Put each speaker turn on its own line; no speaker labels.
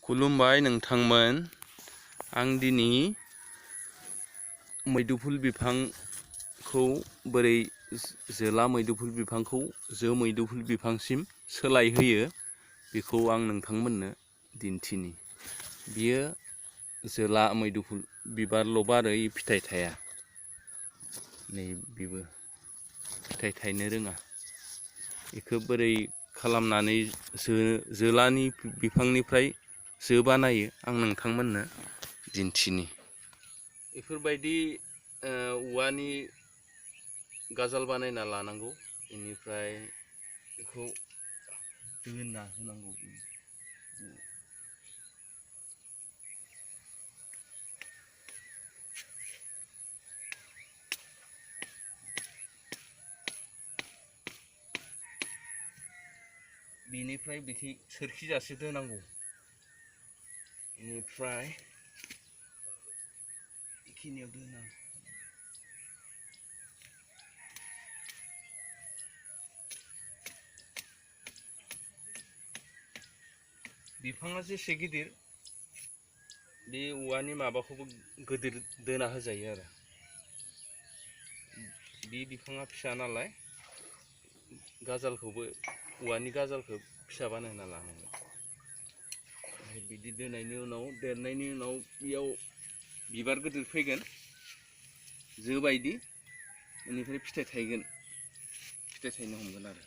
खुलुमबाय नोंथांमोन। आं दिनै मैदुफुल बिफांखौ बोरै जोला मैदुफुल बिफांखौ जो मैदुफुल बिफांसिम सोलायहोयो बेखौ आं नोंथांमोननो दिन्थिनि। बियो जोला मैदुफुल बिबारल' बारो, फिथाइ थाया। नै बेबो फिथाइ थायनो रोङा। बेखौ बोरै खालामनानै जोलानि बिफांनिफ्राय जो बानायो आं नोंथांमोननो दिन्थिनि। बेफोरबायदि औवानि गाजाल बानायना लानांगौ, बेनिफ्राय बेखौ दोना होनांगौ। बेनिफ्राय बेखि सोरखिजासे दोनांगौ। बेनिफ्राय बेखिनियाव दोना। बिफाङा जेसे गिदिर बे औवानि माबाखौबो गिदिर दोना होजायो आरो। बे बिफाङा फिसा नालाय गाजालखौबो औवानि गाजालखौ फिसा बानायना लानांगोन। बिदि दोनायनि उनाव देरनायनि उनाव बेयाव बिबार गिदिर फैगोन जो बायदि, बेनिफ्राय फिथाइ थायगोन, फिथाइ थायनो हमगोन आरो।